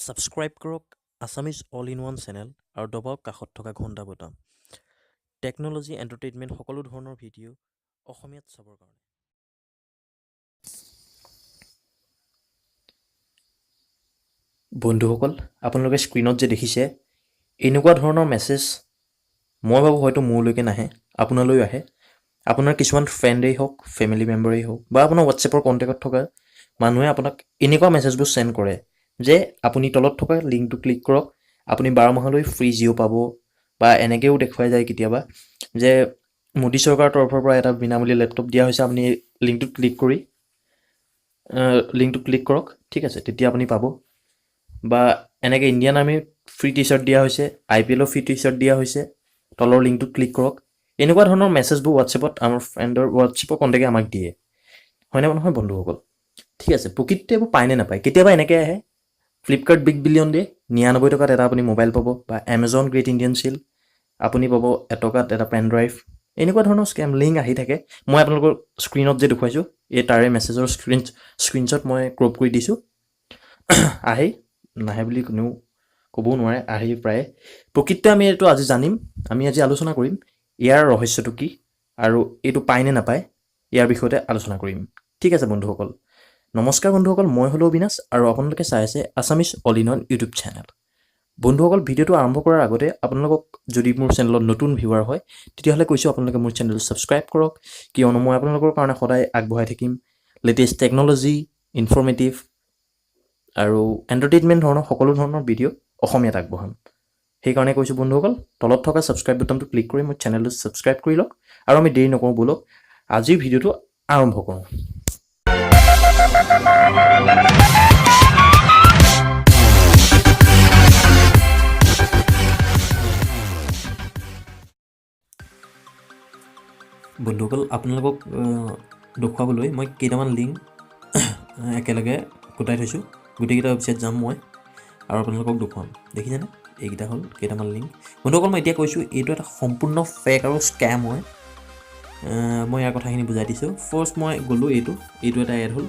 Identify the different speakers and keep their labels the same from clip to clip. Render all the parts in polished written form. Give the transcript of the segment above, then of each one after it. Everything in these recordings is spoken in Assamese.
Speaker 1: ছাবস্ক্ৰাইব কৰক Assamese all in one channel আৰু দবাওক কাষত থকা ঘণ্টা বুটাম, টেকন'লজি, এণ্টাৰটেইনমেণ্ট সকলো ধৰণৰ ভিডিঅ' অসমীয়াত চাবৰ কাৰণে। বন্ধুসকল, আপোনালোকে স্ক্ৰীণত যে দেখিছে এনেকুৱা ধৰণৰ মেছেজ, মই ভাবোঁ হয়তো মোলৈকে নাহে, আপোনালৈও আহে। আপোনাৰ কিছুমান ফ্ৰেণ্ডেই হওক, ফেমিলি মেম্বাৰেই হওক বা আপোনাৰ হোৱাটছএপৰ কণ্টেক্টত থকা মানুহে আপোনাক এনেকুৱা মেছেজবোৰ চেণ্ড কৰে যে আপুনি তলত থকা লিংকটো ক্লিক কৰক, আপুনি 12 মাহলৈ ফ্ৰী জিঅ' পাব। বা এনেকৈও দেখুৱাই যায় কেতিয়াবা যে মোদী চৰকাৰৰ তৰফৰ পৰা এটা বিনামূলীয়া লেপটপ দিয়া হৈছে, আপুনি লিংকটোত ক্লিক কৰি লিংকটো ক্লিক কৰক, ঠিক আছে, তেতিয়া আপুনি পাব। বা এনেকৈ ইণ্ডিয়ান আৰ্মীৰ ফ্ৰী টি চাৰ্ট দিয়া হৈছে, আই পি এলৰ ফ্ৰী টি চাৰ্ট দিয়া হৈছে, তলৰ লিংকটোত ক্লিক কৰক। এনেকুৱা ধৰণৰ মেছেজবোৰ হোৱাটছএপত আমাৰ ফ্ৰেণ্ডৰ হোৱাটছএপৰ কণ্টেক্টে আমাক দিয়ে, হয়নে নহয় বন্ধুসকল? ঠিক আছে, প্ৰকৃতিতে এইবোৰ পায় নে নাপায়? কেতিয়াবা এনেকৈ আহে, ফ্লিপকাৰ্ট বিগ বিলিয়ন ডে, 99 টকাত এটা আপুনি মোবাইল পাব বা এমেজন গ্ৰেট ইণ্ডিয়ান চেল, আপুনি পাব এটকাত এটা পেন ড্ৰাইভ। এনেকুৱা ধৰণৰ স্কেম লিংক আহি থাকে। মই আপোনালোকৰ স্ক্ৰীণত যে দেখুৱাইছোঁ, এই তাৰে মেছেজৰ স্ক্ৰীণশ্বট মই ক্ৰপ কৰি দিছোঁ। আহেই, নাহে বুলি কোনেও ক'বও নোৱাৰে, আহেই প্ৰায়ে। প্ৰকৃততে আমি এইটো আজি জানিম, আমি আজি আলোচনা কৰিম ইয়াৰ ৰহস্যটো কি আৰু এইটো পায় নে নাপায়, ইয়াৰ বিষয়তে আলোচনা কৰিম। ঠিক আছে বন্ধুসকল। নমস্কাৰ বন্ধুসকল, মই হ'লো অবিনাশ আৰু আপোনালোকে চাই আছে Assamese all in one YouTube channel. বন্ধুসকল, ভিডিঅ'টো আৰম্ভ কৰাৰ আগতে আপোনালোকক যদি মোৰ চেনেলত নতুন ভিউৱাৰ হয়, তেতিয়াহ'লে কৈছোঁ আপোনালোকে মোৰ চেনেলটো ছাবস্ক্ৰাইব কৰক, কিয়নো মই আপোনালোকৰ কাৰণে সদায় আগবঢ়াই থাকিম লেটেষ্ট টেকন'লজি, ইনফৰ্মেটিভ আৰু এণ্টাৰটেইনমেণ্ট ধৰণৰ সকলো ধৰণৰ ভিডিঅ' অসমীয়াত আগবঢ়াম। সেইকাৰণে কৈছোঁ বন্ধুসকল, তলত থকা ছাবস্ক্ৰাইব বুটামটো ক্লিক কৰি মোৰ চেনেলটো ছাবস্ক্ৰাইব কৰি লওক। আৰু আমি দেৰি নকৰোঁ, ব'লক আজিৰ ভিডিঅ'টো আৰম্ভ কৰোঁ। বন্ধুসকল, আপোনালোকক দেখুৱাবলৈ মই কেইটামান লিংক একেলগে গোটাই থৈছোঁ। গোটেইকেইটা ৱেবছাইট যাম মই আৰু আপোনালোকক দেখুৱাম। দেখিছেনে? এইকেইটা হ'ল কেইটামান লিংক। বন্ধুসকল, মই এতিয়া কৈছোঁ, এইটো এটা সম্পূৰ্ণ ফেক আৰু স্কেম হয়। মই ইয়াৰ কথাখিনি বুজাই দিছোঁ। ফাৰ্ষ্ট মই গ'লোঁ, এইটো এটা এড হ'ল,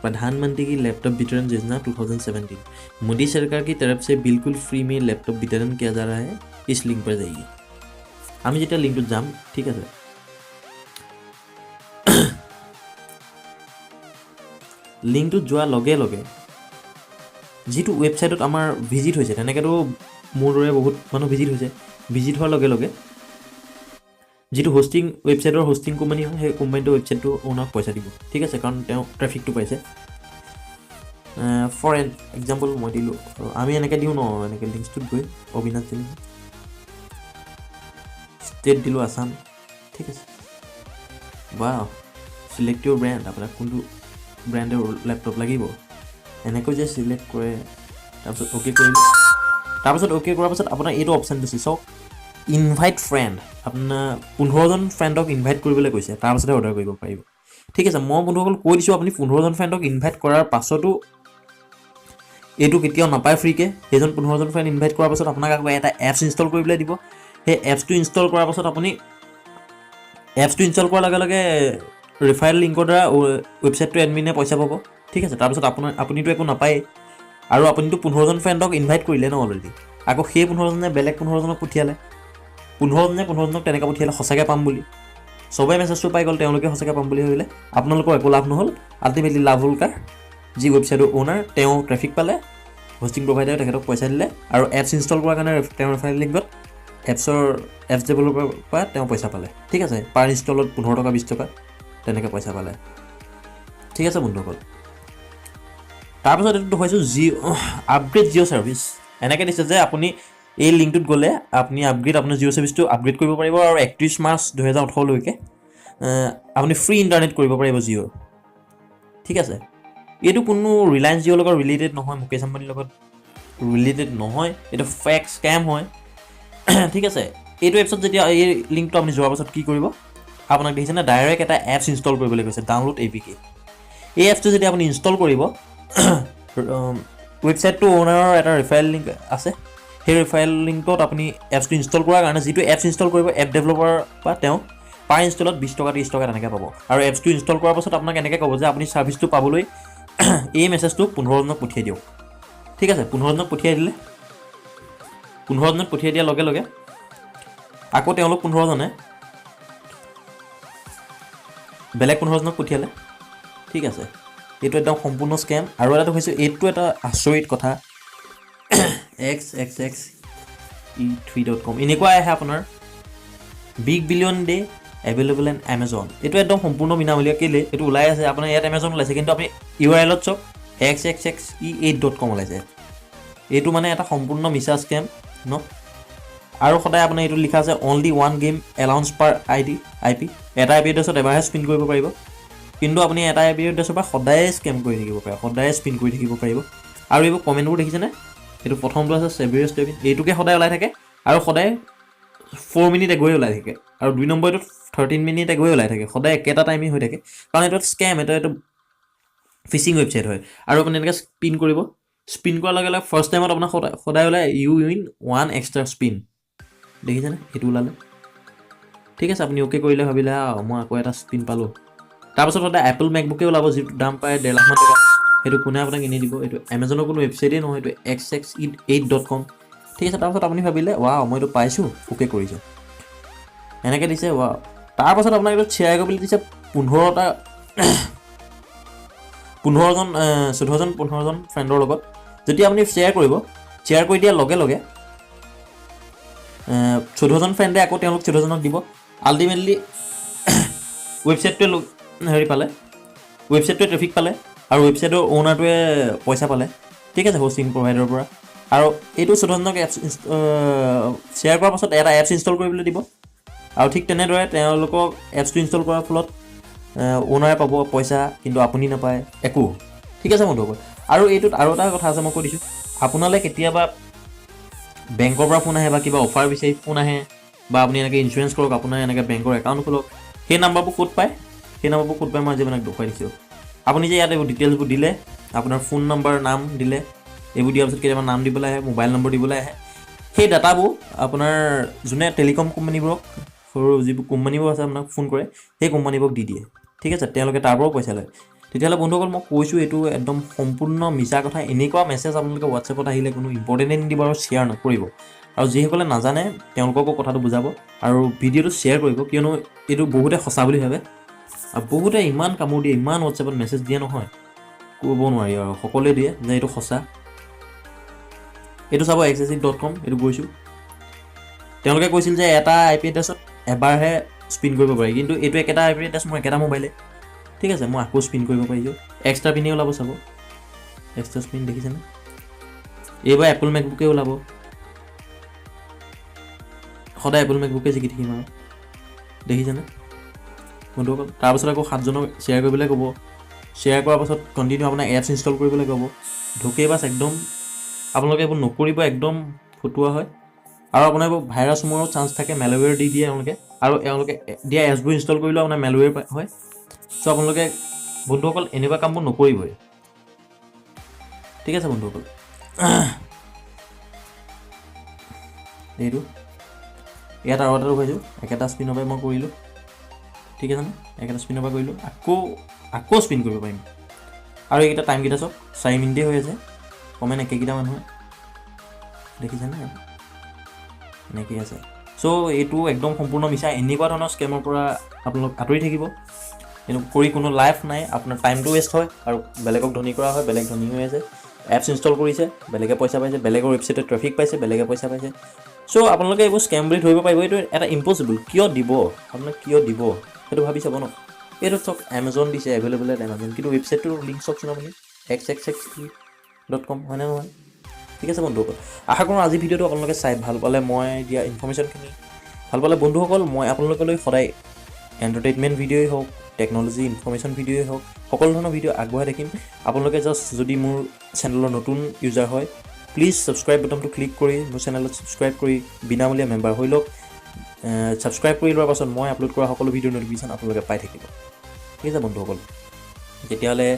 Speaker 1: प्रधानमंत्री की लैपटॉप वितरण योजना 2017, मोदी सरकार की तरफ से बिल्कुल फ्री में लैपटॉप वितरण किया जा रहा है, इस लिंक पर जाइए। আমি যেতিয়া লিংকটোত যাম, ঠিক আছে, লিংকটোত যোৱাৰ লগে লগে যিটো ৱেবছাইটত আমাৰ ভিজিট হৈছে, তেনেকৈতো মোৰ দৰে বহুত মানুহ ভিজিট হৈছে। ভিজিট হোৱাৰ লগে লগে যিটো হোষ্টিং ৱেবছাইটৰ হোষ্টিং কোম্পানী হয়, সেই কোম্পানীটোৰ ৱেবছাইটটো অ'নাৰক পইচা দিব, ঠিক আছে, কাৰণ তেওঁ ট্ৰেফিকটো পাইছে। ফৰ এন এক্সাম্পল মই দিলোঁ, আমি এনেকৈ দিওঁ ন, এনেকৈ লিংকটোত গৈ অবিনাশ দিলোঁ, ষ্টেট দিলোঁ আছাম, ঠিক আছে, বা চিলেক্ট ইউৰ ব্ৰেণ্ড, আপোনাক কোনটো ব্ৰেণ্ডৰ লেপটপ লাগিব, এনেকৈ যে চিলেক্ট কৰে, তাৰপিছত অ'কে কৰিলোঁ। তাৰপিছত অ'কে কৰাৰ পাছত আপোনাৰ এইটো অপশ্যন দিছে, চাওক, ইনভাইট ফ্ৰেণ্ড। আপোনাৰ 15জন ফ্ৰেণ্ডক ইনভাইট কৰিবলৈ কৈছে, তাৰপাছতহে অৰ্ডাৰ কৰিব পাৰিব। ঠিক আছে, মই বন্ধুসকল কৈ দিছোঁ, আপুনি 15জন ফ্ৰেণ্ডক ইনভাইট কৰাৰ পাছতো এইটো কেতিয়াও নাপায় ফ্ৰীকৈ। সেইজন 15জন ফ্ৰেণ্ড ইনভাইট কৰাৰ পাছত আপোনাক আকৌ এটা এপছ ইনষ্টল কৰিবলৈ দিব। সেই এপছটো ইনষ্টল কৰাৰ পাছত, আপুনি এপছটো ইনষ্টল কৰাৰ লগে লগে ৰেফাৰেল লিংকৰ দ্বাৰা ৱেবছাইটটো এডমিনে পইচা পাব। ঠিক আছে, তাৰপিছত আপুনিতো একো নাপায়েই আৰু আপুনিতো 15জন ফ্ৰেণ্ডক ইনভাইট কৰিলে ন অলৰেডি। আকৌ সেই 15জনে বেলেগ 15জনক পঠিয়ালে, 15জনে 15জনক তেনেকৈ পঠিয়ালে সঁচাকৈ পাম বুলি। চবেই মেছেজটো পাই গ'ল, তেওঁলোকে সঁচাকৈ পাম বুলি ভাবিলে। আপোনালোকৰ একো লাভ নহ'ল। আল্টিমেটলি লাভ হ'ল কাৰ? যি ৱেবছাইটৰ অ'নাৰ, তেওঁ ট্ৰেফিক পালে, হোষ্টিং প্ৰভাইডাৰে তেখেতক পইচা দিলে আৰু এপছ ইনষ্টল কৰাৰ কাৰণে তেওঁৰ ৰেফাৰেল লিংকত এপছ ডেভেলপাৰৰ পৰা তেওঁ পইচা পালে। ঠিক আছে, পাৰ ইনষ্টলত 15 টকা, 20 টকা তেনেকৈ পইচা পালে। ঠিক আছে বন্ধুসকল, তাৰপাছত এইটো দেখুৱাইছোঁ, জিঅ' আপগ্ৰেড জিঅ' ছাৰ্ভিচ। এনেকৈ দিছে যে আপুনি এই লিংকটোত গ'লে আপুনি আপোনাৰ জিঅ' ছাৰ্ভিচটো আপগ্ৰেড কৰিব পাৰিব আৰু 31 মাৰ্চ 2018লৈকে আপুনি ফ্ৰী ইণ্টাৰনেট কৰিব পাৰিব জিঅ'ৰ। ঠিক আছে, এইটো কোনো ৰিলায়েন্স জিঅ'ৰ লগত ৰিলেটেড নহয়, মুকেশ আম্বানীৰ লগত ৰিলেটেড নহয়, এইটো ফেক স্কেম হয়। ঠিক আছে, এইটো এপছত যেতিয়া এই লিংকটো আপুনি যোৱাৰ পাছত কি কৰিব? আপোনাক দেখিছেনে, ডাইৰেক্ট এটা এপছ ইনষ্টল কৰিবলৈ কৈছে, ডাউনলোড এপিকে। এই এপছটো যেতিয়া আপুনি ইনষ্টল কৰিব, ৱেবছাইটটো অ'নাৰৰ এটা ৰেফাৰেল লিংক আছে। সেই ৰেফাৰেল লিংকত আপুনি এপছটো ইনষ্টল কৰাৰ কাৰণে যিটো এপছ ইনষ্টল কৰিব, এপ ডেভেলপাৰৰ পৰা তেওঁ পাৰ ইনষ্টলত 20 টকা, 30 টকা তেনেকৈ পাব। আৰু এপছটো ইনষ্টল কৰাৰ পাছত আপোনাক এনেকৈ ক'ব যে আপুনি ছাৰ্ভিচটো পাবলৈ এই মেছেজটো 15জনক পঠিয়াই দিয়ক। ঠিক আছে, 15জনক পঠিয়াই দিলে। 15জনক পঠিয়াই দিয়াৰ লগে লগে আকৌ তেওঁলোক 15জনে বেলেগ 15জনক পঠিয়ালে। ঠিক আছে, এইটো একদম সম্পূৰ্ণ স্কেম। আৰু এটা হৈছে, এইটো এটা আচৰিত কথা, xxxe3.com এনেকুৱা আহে আপোনাৰ big billion day available in Amazon. এইটো একদম সম্পূৰ্ণ বিনামূলীয়া। কেলৈ এইটো ওলাই আছে? আপোনাৰ ইয়াত এমেজন ওলাইছে, কিন্তু আপুনি ইউ আৰ এলত চাওক, xxxe8.com ওলাইছে। এইটো মানে এটা সম্পূৰ্ণ মিছা স্কেম ন। আৰু সদায় আপোনাৰ এইটো লিখা আছে, only one game allowance per ID IP। এটা আই পি এড্ৰেছত এবাৰহে স্পিন কৰিব পাৰিব, কিন্তু আপুনি এটা আই পি এড্ৰেছৰ পৰা সদায়ে স্কেম কৰি থাকিব পাৰে, সদায়ে স্পিন কৰি থাকিব পাৰিব। আৰু এইবোৰ কমেণ্টবোৰ দেখিছেনে? এইটো প্ৰথমটো আছে চেভিয়াছ টেভিন, এইটোকে সদায় ওলাই থাকে আৰু সদায় 4 মিনিট এগৈ ওলাই থাকে। আৰু 2 নম্বৰটোত 13 মিনিট এগৈ ওলাই থাকে। সদায় একেটা টাইমেই হৈ থাকে, কাৰণ এইটো স্কেম, এইটো ফিচিং ৱেবছাইট হয়। আৰু আপুনি এনেকৈ স্পিন কৰিব, স্পিন কৰাৰ লগে লগে ফাৰ্ষ্ট টাইমত আপোনাৰ সদায় সদায় ওলাই you win one extra spin। দেখিছেনে? সেইটো ওলালে। ঠিক আছে, আপুনি অ'কে কৰিলে, ভাবিলে মই আকৌ এটা স্পিন পালোঁ। তাৰপাছত সদায় এপল মেকবুকে ওলাব, যিটো দাম প্ৰায় 1.5 লাখমান টকা। সেইটো কোনে আপোনাক কিনি দিব? এইটো এমেজনৰ কোনো ৱেবছাইটেই নহয়, এইটো xxe8.com। ঠিক আছে, তাৰপাছত আপুনি ভাবিলে, ৱাও, মই এইটো পাইছোঁ, অ'কে কৰিছোঁ। এনেকৈ দিছে, ৱাও। তাৰপাছত আপোনাক এইটো শ্বেয়াৰ কৰিবলৈ দিছে 15টা, 15জন, 14জন, 15জন ফ্ৰেণ্ডৰ লগত। যেতিয়া আপুনি শ্বেয়াৰ কৰিব, শ্বেয়াৰ কৰি দিয়াৰ লগে লগে 14জন ফ্ৰেণ্ডে আকৌ তেওঁলোক 14জনক দিব। আল্টিমেটলি ৱেবছাইটটোৱে হেৰি পালে, ৱেবছাইটটোৱে ট্ৰেফিক পালে আৰু ৱেবছাইটৰ অ'নাৰটোৱে পইচা পালে। ঠিক আছে, হোষ্টিং প্ৰভাইডাৰৰ পৰা। আৰু এইটো 14জনক এপছ শ্বেয়াৰ কৰাৰ পাছত এটা এপছ ইনষ্টল কৰিবলৈ দিব আৰু ঠিক তেনেদৰে তেওঁলোকক এপছটো ইনষ্টল কৰাৰ ফলত অ'নাৰে পাব পইচা, কিন্তু আপুনি নাপায় একো। ঠিক আছে বন্ধুসকল, আৰু এইটোত আৰু এটা কথা আছে, মই কৈ দিছোঁ। আপোনালৈ কেতিয়াবা বেংকৰ পৰা ফোন আহে বা কিবা অফাৰ বিচাৰি ফোন আহে বা আপুনি এনেকৈ ইঞ্চুৰেঞ্চ কৰক, আপোনাৰ এনেকৈ বেংকৰ একাউণ্ট খোলক, সেই নাম্বাৰবোৰ ক'ত পায়? সেই নাম্বাৰবোৰ ক'ত পায় মই আজি আপোনাক দেখুৱাই দিছোঁ। আপুনি যে ইয়াত এইবোৰ ডিটেইলছবোৰ দিলে, আপোনাৰ ফোন নম্বৰ, নাম দিলে, এইবোৰ দিয়াৰ পিছত কেতিয়াবা নাম দিবলৈ আহে, মোবাইল নম্বৰ দিবলৈ আহে। সেই ডাটাবোৰ আপোনাৰ যোনে টেলিকম কোম্পানীবোৰক, সৰু যিবোৰ কোম্পানীবোৰ আছে, আপোনাক ফোন কৰে, সেই কোম্পানীবোৰক দি দিয়ে। ঠিক আছে, তেওঁলোকে তাৰ পৰাও পইচা লয়। তেতিয়াহ'লে বন্ধুসকল, মই কৈছোঁ, এইটো একদম সম্পূৰ্ণ মিছা কথা। এনেকুৱা মেছেজ আপোনালোকে হোৱাটছএপত আহিলে কোনো ইম্পৰ্টেণ্টেই নিদিব আৰু শ্বেয়াৰ নকৰিব। আৰু যিসকলে নাজানে তেওঁলোককো কথাটো বুজাব আৰু ভিডিঅ'টো শ্বেয়াৰ কৰিব, কিয়নো এইটো বহুতে সঁচা বুলি ভাবে আৰু বহুতে ইমান কামোৰ দিয়ে, ইমান হোৱাটছএপত মেছেজ দিয়ে নহয়, ক'ব নোৱাৰি। আৰু সকলোৱে দিয়ে যে এইটো সঁচা। এইটো চাব, xse.com, এইটো গৈছোঁ। তেওঁলোকে কৈছিল যে এটা আই পি এড্ৰেছত এবাৰহে স্পিন কৰিব পাৰি, কিন্তু এইটো একেটা আই পি এড্ৰেছ, মোৰ একেটা মোবাইলে। ঠিক আছে, মই আকৌ স্পিন কৰিব পাৰিছোঁ। এক্সট্ৰা পিনেই ওলাব, চাব, এক্সট্ৰা স্পিন দেখিছেনে? এইবাৰ এপল মেকবুকে ওলাব। সদায় এপল মেকবুকে জিকি থাকিম আৰু। দেখিছেনে বন্ধুসকল? তাৰপাছত আকৌ সাতজনক শ্বেয়াৰ কৰিবলৈ ক'ব। শ্বেয়াৰ কৰাৰ পাছত কণ্টিনিউ আপোনাক এপছ ইনষ্টল কৰিবলৈ ক'ব। ঢুকেই বাছ একদম। আপোনালোকে এইবোৰ নকৰিব, একদম ফটুৱা হয়। আৰু আপোনাৰ এইবোৰ ভাইৰাছ সোমোৱাৰো চান্স থাকে, মেলৱেৰ দি দিয়ে এওঁলোকে। আৰু এওঁলোকে দিয়া এপছবোৰ ইনষ্টল কৰিলেও আপোনাৰ মেলৱেৰ হয়। চ' আপোনালোকে বন্ধুসকল এনেকুৱা কামবোৰ নকৰিবই। ঠিক আছে বন্ধুসকল, এইটো ইয়াত আৰু এটা দেখুৱাইছোঁ। একেটা স্পিনৰ পৰাই মই কৰিলোঁ। ঠিক আছে নে? একেটা স্পিনৰ পৰা কৰিলোঁ, আকৌ আকৌ স্পিন কৰিব পাৰিম। আৰু এইকেইটা টাইমকেইটা চব 4 মিনিটেই হৈ আছে। কমেণ্ট একেকেইটা মানুহে, দেখিছেনে? এনেকেই আছে। চ' এইটো একদম সম্পূৰ্ণ মিছা। এনেকুৱা ধৰণৰ স্কেমৰ পৰা আপোনালোক আঁতৰি থাকিব। এইটো কৰি কোনো লাভ নাই। আপোনাৰ টাইমটো ৱেষ্ট হয় আৰু বেলেগক ধনী কৰা হয়। বেলেগ ধনী হৈ আছে, এপছ ইনষ্টল কৰিছে, বেলেগে পইচা পাইছে, বেলেগৰ ৱেবছাইটত ট্ৰেফিক পাইছে, বেলেগে পইচা পাইছে। চ' আপোনালোকে এইবোৰ স্কেম বুলি ধৰিব পাৰিব। এইটো এটা ইম্পচিবল। কিয় দিব আপোনাক? কিয় দিব সেইটো ভাবি চাব ন। এইটো চাওক, এমেজন দিছে, এভেইলেবল এট এমাজন, কিন্তু ৱেবছাইটটোৰ লিংক চাওকচোন আপুনি, xxxe.com হয়নে নহয়? ঠিক আছে বন্ধুসকল, আশা কৰোঁ আজি ভিডিঅ'টো আপোনালোকে চাই ভাল পালে, মই দিয়া ইনফৰ্মেশ্যনখিনি ভাল পালে। বন্ধুসকল, মই আপোনালোকলৈ সদায় এণ্টাৰটেইনমেণ্ট ভিডিঅ'ই হওক, টেকন'লজি ইনফৰ্মেশ্যন ভিডিঅ'ই হওক, সকলো ধৰণৰ ভিডিঅ' আগবঢ়াই থাকিম। আপোনালোকে জাষ্ট যদি মোৰ চেনেলৰ নতুন ইউজাৰ হয়, প্লিজ ছাবস্ক্ৰাইব বটনটো ক্লিক কৰি মোৰ চেনেলত ছাবস্ক্ৰাইব কৰি বিনামূলীয়া মেম্বাৰ হৈ লওক। ছাবস্ক্ৰাইব কৰি লোৱাৰ পাছত মই আপলোড কৰা সকলো ভিডিঅ'ৰ ন'টিফিকেশ্যন আপোনালোকে পাই থাকিব। ঠিক আছে বন্ধুসকল, তেতিয়াহ'লে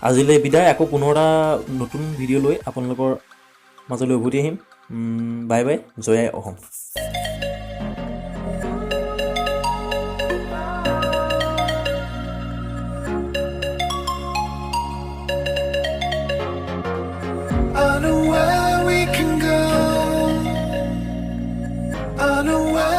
Speaker 1: আজিলৈ বিদায়। আকৌ 15টা নতুন ভিডিঅ' লৈ আপোনালোকৰ মাজলৈ উভতি আহিম। বাই বাই, জয় আই অসম।
Speaker 2: Run away.